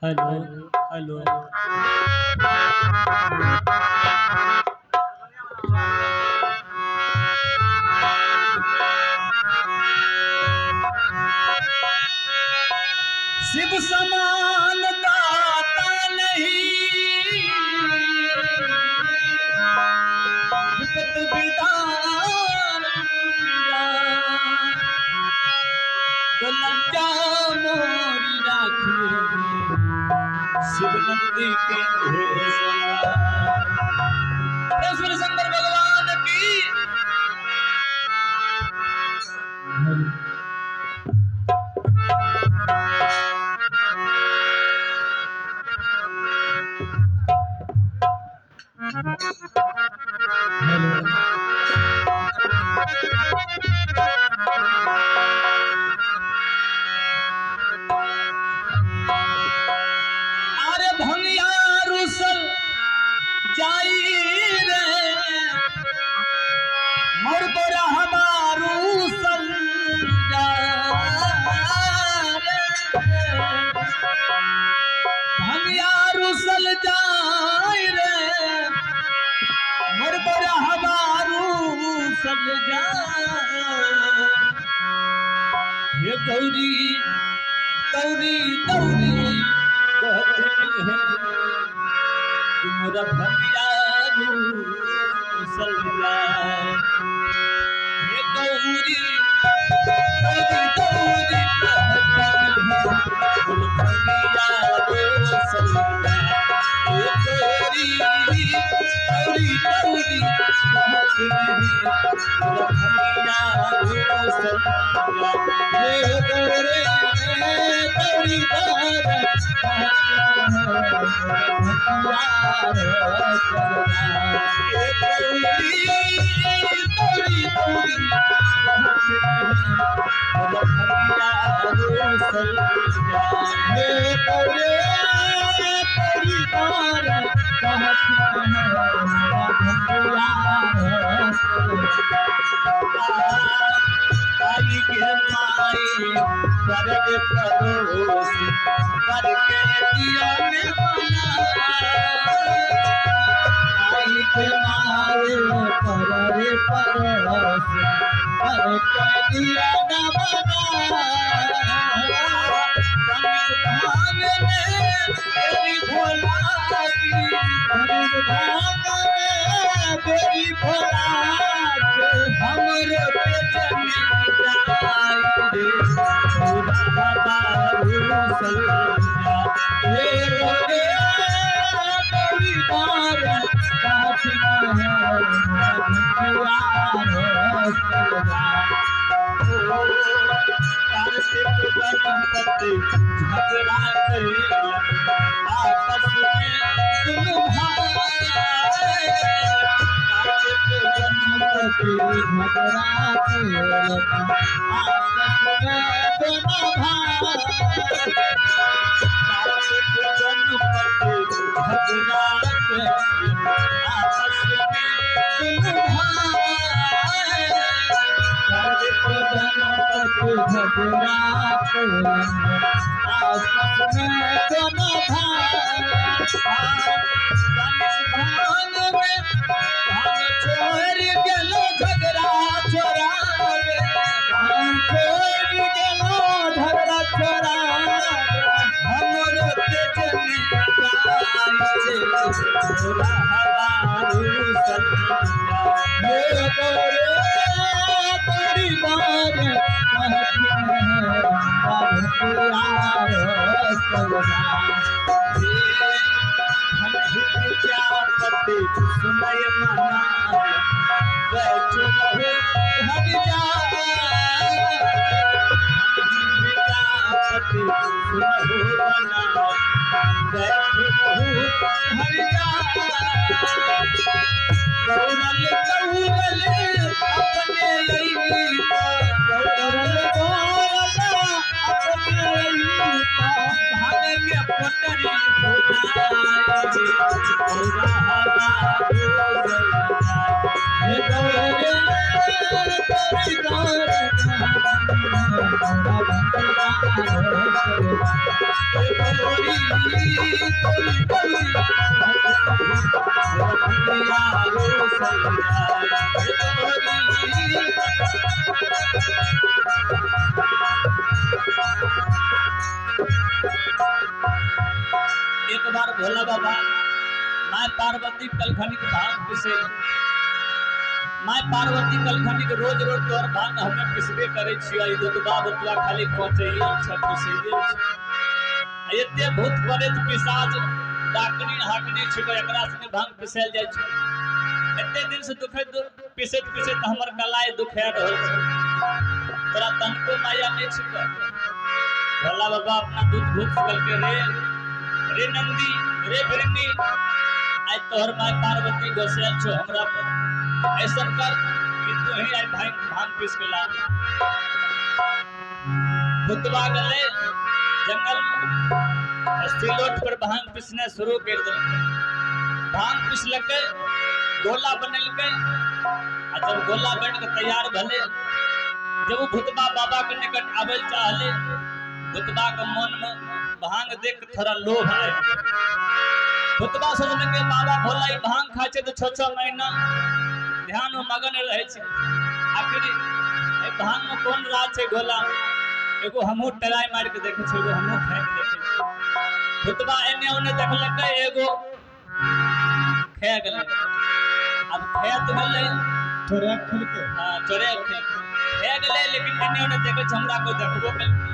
Hello hello. Shiv समान दाता नहीं, विपत विदान तो लज्जा मोरी राखी शिव नंदी के। प्रेम शंकर भगवान की। अरे भंगिया रुसल जाई रे मोर गोरा हमारू सल भंगिया रुसल जाई रे मोर गोरा हमारू सल जाए। ये गौरी गौरी गौरी कहते हैं कि मोरा भंगिया रुसल जाए। ये गौरी गौरी गौरी कहते हैं मोरा भंगिया रुसल जाए। ये गौरी गौरी गौरी कहते हैं मोरा भंगिया रुसल जाए। ये गौरी गौरी पड़ोसी पर के दिया ने बना आई के मारे पर पड़ोसी पर के दिया न बना। भांग में तेरी भोला की, भांग में तेरी भोला के हमरो पे जने जाई रे झगड़ा आपस में दुनू भाई। गणपति झगड़ा आपस में दोनों भाई। गणपति झगड़ा आपस में दुनू भाई। गणपति झगड़ा आपस में दोनों भाई। भांग में भांग छोड़ गेलो झगड़ा छोड़ावे, भांग छोड़ गेलो झगड़ा छोड़ावे हमरो ते जने जाई रे भोला हमारू सैया। हे गोरे परिवार सुनय मना बैठ रहो हर जा। विद्यापति सुनहु मना बैठ रहो हर जा। गौरल गौरल अपने लईता, गौरल गौरल अपने लईता भाग के पटरी भुलाए रे गौरा हमारो सैया। हे गौरे गौरी गौर गौरी एक बार भोला बाबा माय पार्वती कलखनी के भांग पिसे। माय पार्वती कलखनी के रोज रोज तोहर भांग हमें पिसबे करे छियै, ई दुधबा बुतबा खाली पचैये छै, पिसैये छै। एते भूत प्रेत पिशाच डाकनी हाकनी छिकै, एकरा संगे भांग पिसायल जाइ छै। एते दिन से दुखैत पिसैत पिसैत हमर कलाई दुखा रहल छै, तोरा तनको माया नहि छिकै। भोला बाबा अपना दूध भूत से कहलकै, रे रे नंदी, रे भृंगी, आइ तोहर माय पार्वती गोसायल छौ हमरा पर, ऐसन कर कि तू ही आइ भांग भांग पीस के ला। भूतबा गेलै जंगल में, सिलोट पर भांग पीसना शुरू कर देलकै। भांग पीसलकै, गोला बनेलकै, आ जब गोला बन के तैयार भेलै, जब ओ भूतबा बाबा के निकट आबै चाहले, भूतबा के मन में भांग देख के थोड़ा लोभ आबि गेल। भूतबा सोचलकै बाबा भोला ई भांग खाइ छै तऽ 6-6 महीना ध्यान में मगन रहै छै, आखिर एहि भांग में कोन राज छै गोला, एगो हमहूँ ट्राई मारि के देखै छी, एगो हमहूँ खाइ के देखै छी। भूतबा एने ओने देखलकै, एगो खा गेलै। अब खा तऽ गेलै, चोरा खेलके। हाँ, चोरे खा गेलै, लेकिन एने ओने देखै छै हमरा कोइ देखबो केलकै,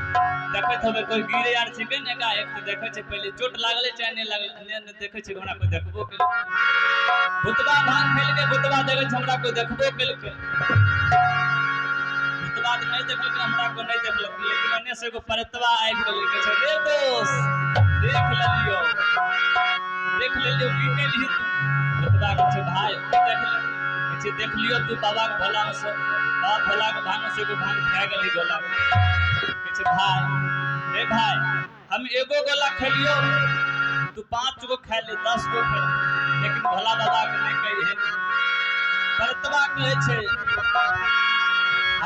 देखैत होबै कोइ गिरे आर छिकै ने, एकाएक तऽ देखै छै पहिले चोट लागलै चाहे नहि लागलै, एने ओने देखै छै हमरा कोइ देखबो केलकै। भूतबा भांग खेलकै, भूतबा देखै छै हमरा कोइ देखबो केलकै। भूतबा तऽ नहि देखलकै, हमरा कोइ नहि देखलकै, लेकिन ओने से एगो प्रेतबा आबि गेलै, कहै छै रे दोस्त देख लेलियौ, देख लेलियौ की केलही तू। भूतबा कहै छै भाय की देखली? कहै छै देख लियौ तू बाबा के भोला से, बाबा भोला के भांग से एगो भांग खा गेली गोला। कहै छै भाय रे भाय हम एगो गोला खेलियौ, तू 5 गो खा ले, 10 गो खा ले, लेकिन भोला बाबा के नहि कहिहे। प्रेतबा कहै छै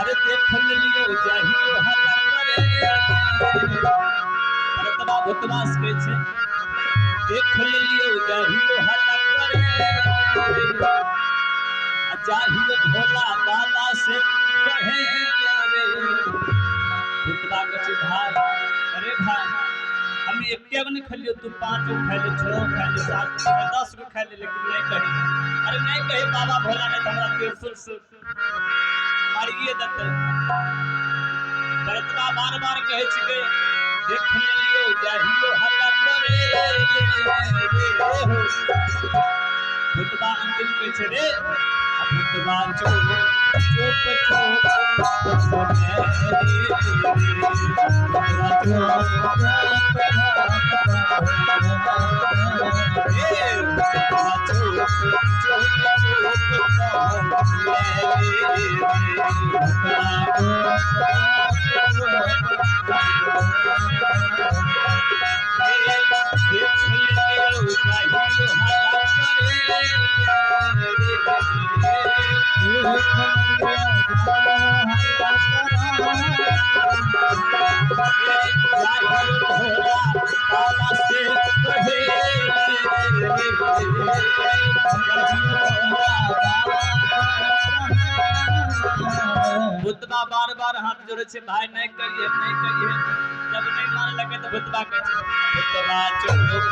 अरे देख लेलियौ जाहियो हल्ला करे। प्रेतबा भूतबा से कहै छै देख लेलियौ जाहियो हल्ला करे, आ जाहियो भोला बाबा से कहे रे। भूतबा कहै छै भाय अरे भाय हम एके गो नहि खेलियौ, तू 5 गो खा ले, 6 गो खा ले, 7 गो खा ले, 10 गो खा ले, लेकिन नहि कही। अरे नहि कही बाबा भोला, नहि तऽ हमरा त्रिशूल से मारिए देतै। प्रेतबा बार बार कहै छिकै देख लेलियौ जाहियो हल्ला करे। भूतबा अंतिम कहै छै रे भूतबा चुप चुप चुप भूतबा बार बार हाथ जोड़े छै भाई नहीं करिए नहीं करिए, जब नहीं मान लगे तो भूतबा कहै छै भूतबा चुप चुप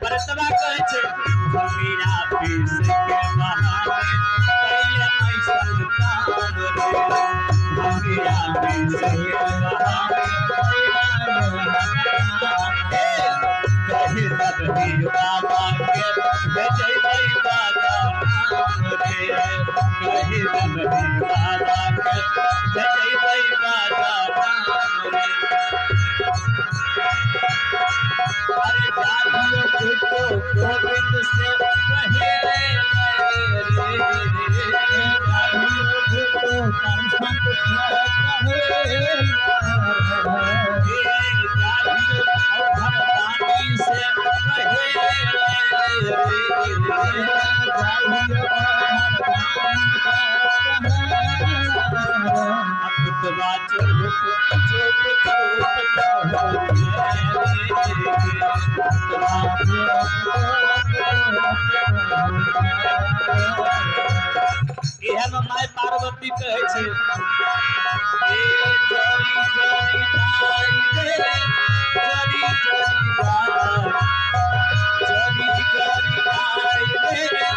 प्रेतबा कहै छै भंगिया पीस के बहाने कैले ऐसन काम रे, भंगिया पीस के बहाने कही दबही बाबा के भेजबै बाबा नाम रे, कही दबही बाबा के भेजबै बाबा नाम रे। अरे जाहियो गुड्डो गोविंद से कहे रे, जाहियो गुड्डो संत से कहे जाहियो भगवानी से कहे रे, जाहियो भगवानी से कहे। भूतवा चुप चुप चुप कहो इहे में my Parvati कहै छै, ए जरी जरी जाई रे, जरी जरी जाई, जरी जरी जाई रे,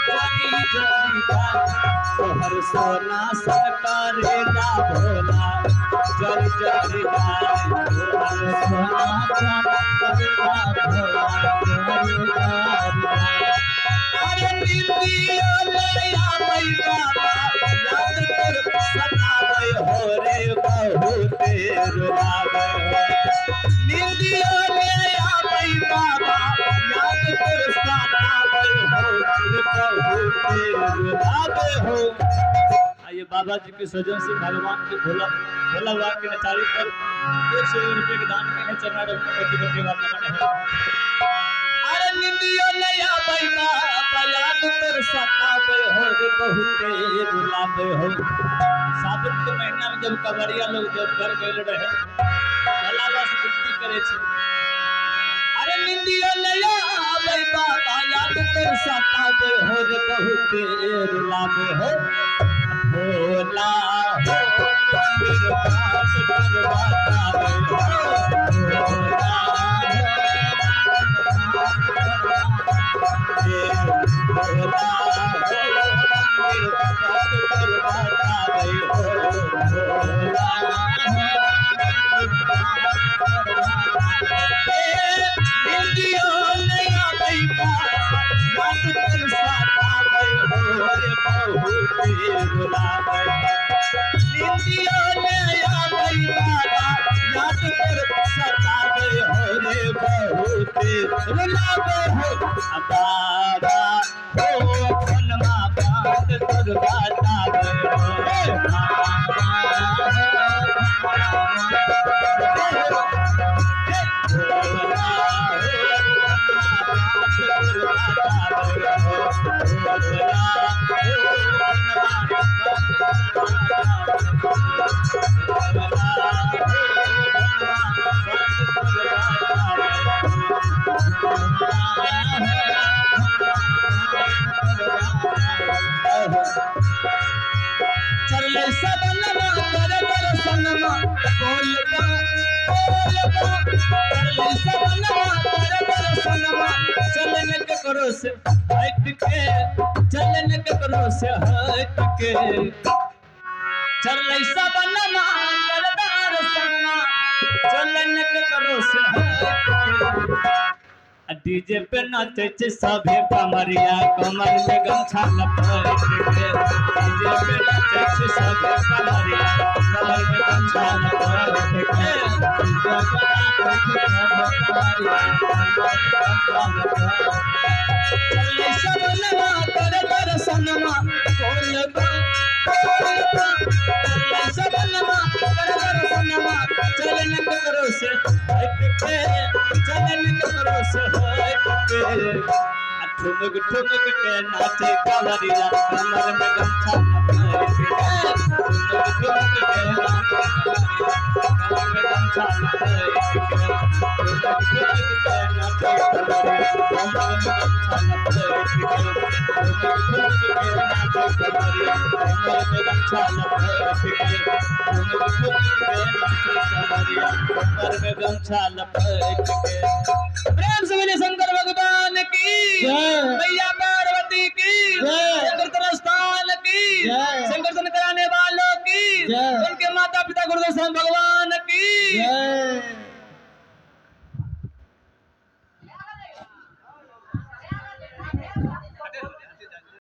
जरी जरी जाई, तोहर सोना सन करे जा भोला, जरी जरी जाई, तोहर सोना सन करे जा भोला, जरी जरी जाई। अरे निंदियो ले आबै बाबा, याद तोर सताबै हो रे बहुते रुलाबै हो। निंदियो ले आबै बाबा, याद तोर सताबै हो रे बहुते रुलाबै हो। आइए बाबा जी के सजन से भगवान के भोला भोला बाबा के नचारी पर 100 रुपये के दान के चरणा रखने कोटि कोटि बार नमन है। अरे निंदियो ले आबै बाबा, याद तोर सताबै हो रे बहुते रुलाबै हो। सावन के महीना में जब कवरिया लोग जब घर गए रहे, भोला बाबा से विनती करे छे, अरे निंदियो ले आबै बाबा, याद तोर सताबै हो रे बहुते रुलाबै हो। भोला हो मंदिर पास करवातावे हो, भोला हो, भोला हो मंदिर पास करवातावे हो, भोला निंदियो ले आबै बाबा, याद तोर सताबै हो रे बहुते रुलाबै। निंदियो ले आबै बाबा, याद तोर सताबै हो रे बहुते रुलाबै हो। बाबा हो फोनमा बात तोर बताबै हो रे बाबा चले सबनमा कर दर्शनमा, बोल बा बोल बा, चले सबनमा कर दर्शनमा, चलन ककरो से हट के, चलन ककरो से हट के, चले सबनमा कर दर्शनमा, चलन ककरो से हट के। डीजे पे नाचे छे सभे कमरिया, कमर में गमछा लपेट के, डीजे पे नाचे छे सभे कमरिया, कमर में गमछा लपेट के, चले सबनमा कर दर्शनमा, बोल बा बोल बा, चले सबनमा कर दर्शनमा, चलन ककरो से हट के, चलन ककरो से हट के। ठुमक ठुमक के नाचे कवरिया, कमर में गमछा लपेट के, ठुमक ठुमक के नाचे कवरिया, कमर में गमछा लपेट के, ठुमक ठुमक के नाचे कवरिया, कमर में गमछा लपेट के, ठुमक ठुमक के नाचे कवरिया, कमर में गमछा लपेट के, ठुमक ठुमक के नाचे कवरिया, कमर में गमछा लपेट के। प्रेम से बोलिए शंकर भगवान की जय। मैया पार्वती की जय। शंकर स्थान की जय। शंकर कराने वालों की जय। उनके माता पिता गुरुदेव भगवान